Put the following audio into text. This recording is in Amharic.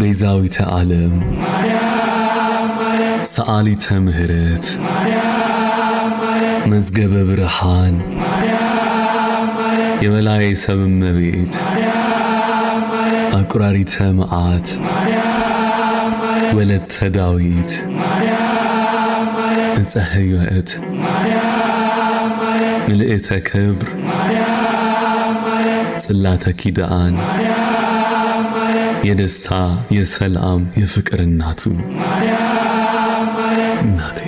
ቤዛዊተ ዓለም፣ ሰዓሊተ ምሕረት፣ መዝገበ ብርሃን፣ የበላይ ሰብ እመቤት፣ አቁራሪተ መዓት፣ ወለተ ዳዊት፣ ዕፀ ሕይወት፣ ምልእተ ክብር፣ ጽላተ ኪዳን፣ የደስታ የሰላም የፍቅር እናቱ እናቴ።